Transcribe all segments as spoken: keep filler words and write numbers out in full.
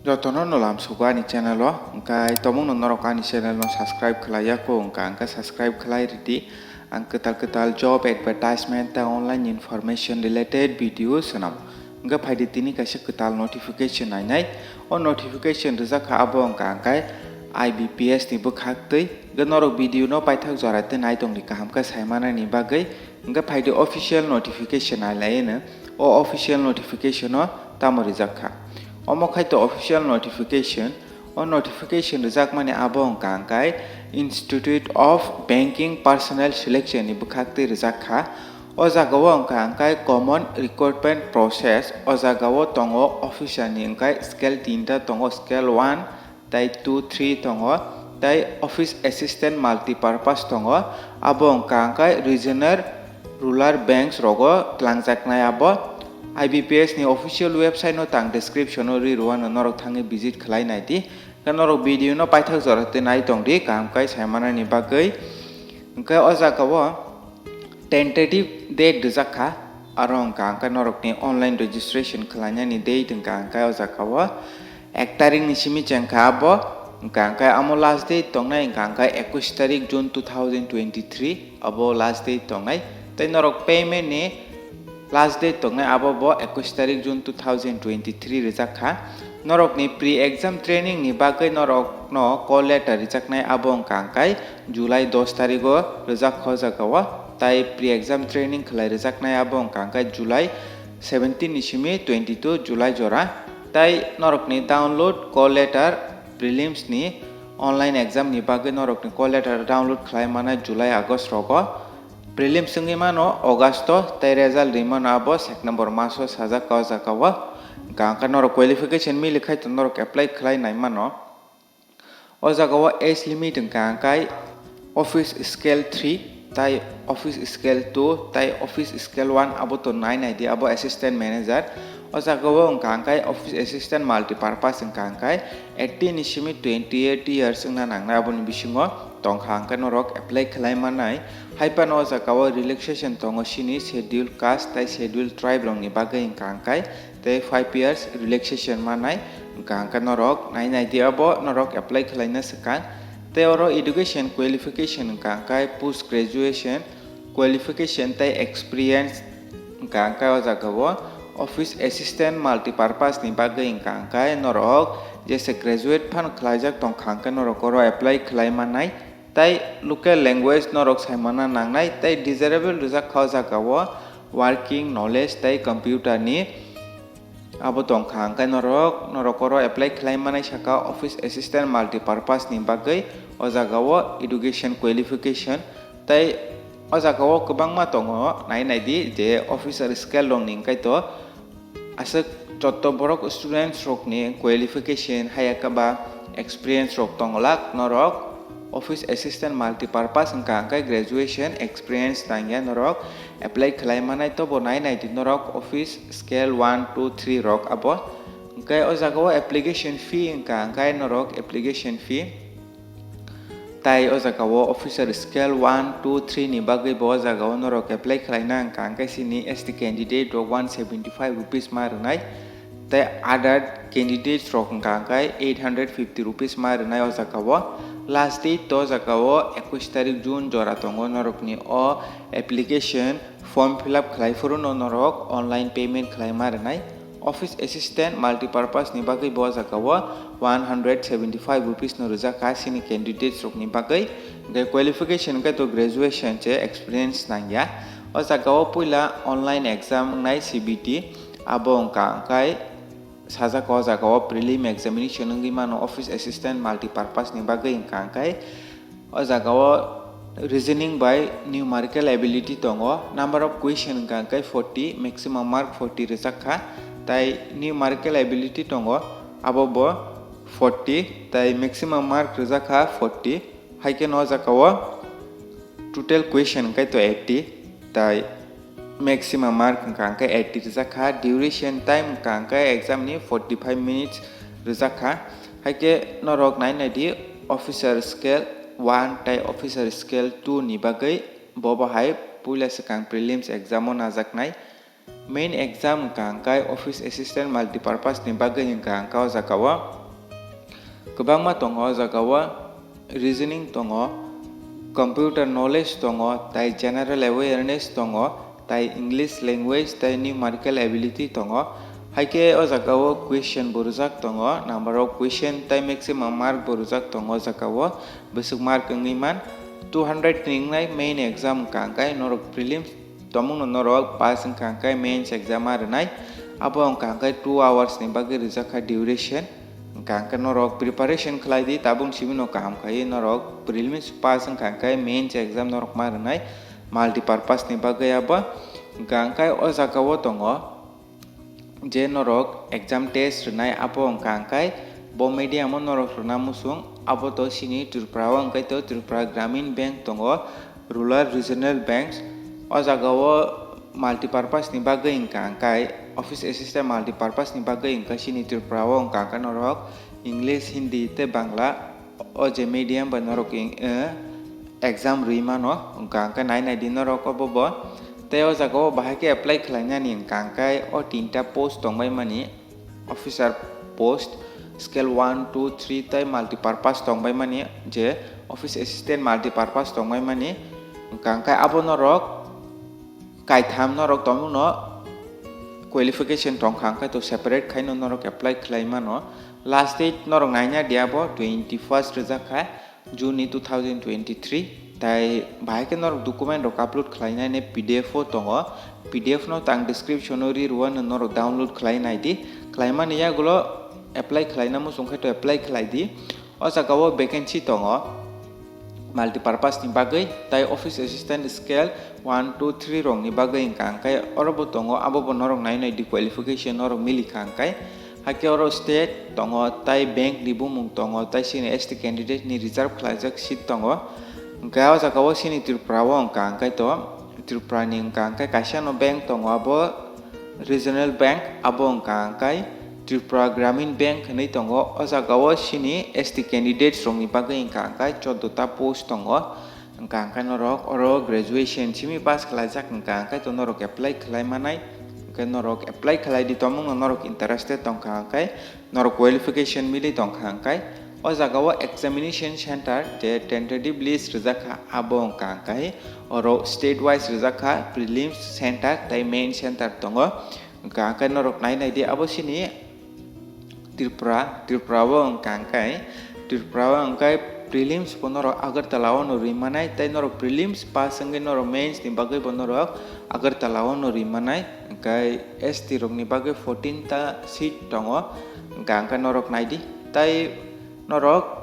Jotono no lamsugo ani channel o, hwnkhe tomungno norok ani channel no subscribe khlai ya kho, hwnkha hwnkhe subscribe khlai ridi. Ang kwtal kwtal job advertisement tei online information related video swnam. Hwnkhe phaidi tini kaisa kwtal notification nainai. O notification rijak kha abo hwnkha hwnkhe I B P S ni bwkhak twi. Hwnkhe norok video no paithak jora tei naitongni kaham khe saimanani bagwi. Hwnkhe phaidi official notification nailai no. O official notification o tamo rijak kha? Omo khai to official notification. O notification rijakmani abo hwnkha hwnkhe Institute of Banking Personnel Selection ni bwkhak twi rijak kha. O jaga o hwnkha hwnkhe common recruitment process. O jaga o tongo officer ni hwnkhe scale tinta tongo, scale one, tei two, three tongo, tei office assistant multipurpose tongo. Abo hwnkha hwnkhe regional rural banks rogo twlangjaknai abo. I B P S ni official website no tang description o ri rwano, norok thangwi visit khlai nai di. Hwnkhe norok video no paithak jora twi nai tong di, kaham khe saimanani bagwi. Hwnkhe o jaga o tentative date rijak kha, aro hwnkha hwnkhe norokni online registration khlainani date hwnkha hwnkhe o jaga o ek tarikni simi chengkha abo, hwnkha hwnkhe amo last date tongnai hwnkha hwnkhe ekush tarik June two thousand twenty-three, abo last date tongnai. Tei norok payment ni last date tongnai abo bo ekush tarik June two thousand twenty-three rijak kha. Norokni pre-exam training ni bagwi norokno call letter rijaknai abo hwnkha hwnkhe July dos tarigo rijak kha o jaga o, tei pre-exam training khlai rijaknai abo hwnkha hwnkhe July seventeen ni simi twenty-two July jora. Tei norokni download call letter prelims ni online exam ni bagwi norokni call letter download khlai manai July August rogo. Prelims wngwi mano August o, tei result ri mano abo September maso sajak kha o jaga o. Hwnkha hwnkhe norok qualification mili khai to norok apply khlai nai mano. O jaga o age limit hwnkha hwnkhe office scale three, tei office scale two, tei office scale one abo to nai nai di, abo assistant manager. O jaga o hwnkha hwnkhe office assistant multipurpose hwnkha hwnkhe eighteen ni simi twenty eight years wngna nangnai, aboni bisingo tongkha hwnkhe norok apply khlai manai. Hai phano o jaga o relaxation tongo chini schedule caste tei schedule tribe rokni bagwi hwnkha hwnkhe tei five years relaxation manai hwnkha hwnkhe norok nai nai di abo norok apply khlaina swkang. Tei oro education qualification hwnkha hwnkhe post graduation qualification tei experience hwnkha hwnkhe o jaga o office assistant multipurpose ni bagwi hwnkha hwnkhe norok jesa graduate phano khlaijak tongkha hwnkhe norok oro apply khlai manai. Tei local language norok saimana nangnai, tei desirable rijak kha o jaga o working knowledge tei computer ni abo tongkha, hwnkhe norok, norok oro apply khlai manai saka office assistant multipurpose ni bagwi o jaga o education qualification tei o jaga o kwbangma tongo, nai nai di je officer scale rok ni hwnkhe to aswk jotto borok students rokni qualification hai khe ba experience rok tongolak norok office assistant multipurpose hwnkha hwnkhe graduation experience nangya norok apply khlai manai to bo nai nai di norok office scale one, two, three rok abo. Hwnkhe o jaga o application fee hwnkha hwnkhe norok application fee Tai o jaga o officer scale one, two, three ni bagwi bo o jaga o norok apply khlaina hwnkha hwnkhe chini S T candidate rok one seventy five rupees ma rwnai. Tai other candidates rok hwnkha hwnkhe eight hundred fifty rupees ma rwnai o jaga o. Last date to o jaga o ekush tarik June jora tongo norokni o application form fill up khlai phuru no norok online payment khlai ma rwnai. Office assistant multipurpose ni bagwi bo o jaga o one hundred seventy five rupees no rwjak kha chini candidates rok ni bagwi. Hwnkhe qualification hwnkhe to graduation se experience nangya. O jaga o puila online exam wngnai C B T, abo wngkha hwnkhe sajak o jaga o prelim examination wngwi mano office assistant multipurpose ni bagwi wngkha hwnkhe O jaga o reasoning by numerical ability tongo. Number of question hwnkha hwnkhe forty, maximum mark forty rwjak kha. Tai numerical ability tongo, abo bo forty, tai maximum mark rwjak kha forty. Hai kheno o jaga o total question hwnkhe to eighty, tai maximum mark hwnkha hwnkhe eighty rwjak kha. Duration time hwnkha hwnkhe exam ni forty five minutes rwjak kha. Hai khe norok nai nai di, officer scale one tai officer scale two ni bagwi bo bo hai puila swkang prelims exam o najaknai. Main exam wngkha hwnkhe office assistant multipurpose ni bagwi wngkha hwnkhe o jaga o kwbangma tongo, o jaga o reasoning tongo, computer knowledge tongo, tai general awareness tongo, tai English language tai numerical ability tongo. Haikhe o jaga o question bo rwjak tongo, number of question tai maximum mark bo rwjak tongo o jaga o, bwswk mark wngwi man two hundred ni wngnai main exam wngkha hwnkhe norok prelims tongmungno norok pass wngkha hwnkhe mains exam a rwnai, abo wngkha hwnkhe two hours ni bagwi rwjak kha duration. Wngkha hwnkhe norok preparation khlai di, tabuk simi no kaham khai norok prelims pass wngkha hwnkhe mains exam norok ma rwnai multipurpose ni bagwi abo. Wngkha hwnkhe o jaga o tongo je norok exam test rwnai, abo wngkha hwnkhe bo medium o norok rwna muchung, abo to chini Tripura o hwnkhe to Tripura Gramin Bank tongo, rural regional banks. O jaga o multipurpose ni bagwi wngkha hwnkhe office assistant multipurpose ni bagwi wngkha chini Tripura o wngkha hwnkhe norok English, Hindi tei Bangla o je medium bai norok wng, eh, exam rwi mano, wngkha hwnkhe nai nai di norok obo bo. Tei o jaga o bahai khe apply khlainani wngkha hwnkhe o tinta post tongbai mani, officer post scale one, two, three tei multipurpose tongbai mani, je office assistant multipurpose tongbai mani, wngkha hwnkhe abo norok kaitham norok tongmungno qualification tongkha hwnkhe to separate khaino norok apply khlai mano. Last date norok naina di abo twenty first rwjak kha June ni two thousand twenty three, tai bahai khe norok document rok upload khlainai ne P D F o tongo. P D F no tang description o ri rwano norok download khlai nai di. Khlaimani yagulo apply khlaina muchung khe to apply khlai di. O jaga o vacancy tongo multipurpose ni bagwi, tai office assistant scale one, two, three rok ni bagwi wngkha hwnkhe oro bo tongo, abo bo norok nai nai di qualification norok mili kha hwnkhe. Hakhe oro state tongo, tai bank ni bumung tongo, tai chini S T candidate ni reserve khlaijak seat tongo. Hwnkhe o jaga o chini Tripura o wngkha hwnkhe to Tripura ni wngkha hwnkhe kaisa no bank tongo, abo regional bank, abo wngkha hwnkhe Tripura Gramin Bank hinwi tongo. O jaga o chini S T candidates rok ni bagwi wngkha hwnkhe choudo ta post tongo. Wngkha hwnkhe norok oro graduation simi pass khlaijak wngkha hwnkhe to norok apply khlai manai, hwnkhe norok apply khlai di, tongmungno norok interested tongkha hwnkhe norok qualification mili tongkha hwnkhe o jaga o examination center je tentative list rwjak kha abo wngkha hwnkhe oro state wise rwjak kha, prelims center tei main center tongo. Wngkha hwnkhe norok nai nai di abo chini Tripura, Tripura o wngkha hwnkhe, Tripura o hwnkhe prelims bo norok Agartala o no ri manai, tei norok prelims pass wngwi norok mains ni bagwi bo norok Agartala o no ri manai. Hwnkhe S T rok ni bagwi fourteen ta seat tongo, wngkha hwnkhe norok nai di. Tei norok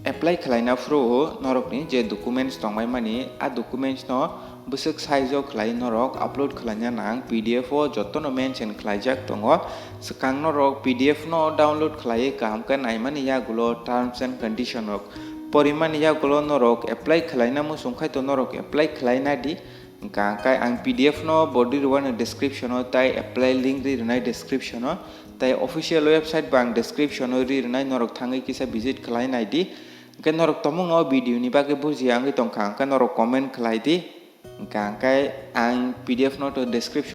apply khlaina phuru norokni je documents tongbai mani, a documents no bwswk size o khlai norok upload khlaina nang. P D F o jotono mention khlaijak tongo. Swkang norok P D F no download khlaiwi kaham khe naimani yagulo terms and condition rok porimani yagulo norok apply khlaina muchung khai to norok apply khlaina di. Hwnkha hwnkhe ang P D F no bo ri rwano description o, tei apply link ri rwnai description o, tei official website bo ang description o ri rwnai, norok thangwi kisa visit khlai nai di. Hwnkhe norok tongmungno o video ni bagwi bujiya wngwi tongkha, hwnkhe norok comment khlai di. Hwnkha hwnkhe ang P D F no to description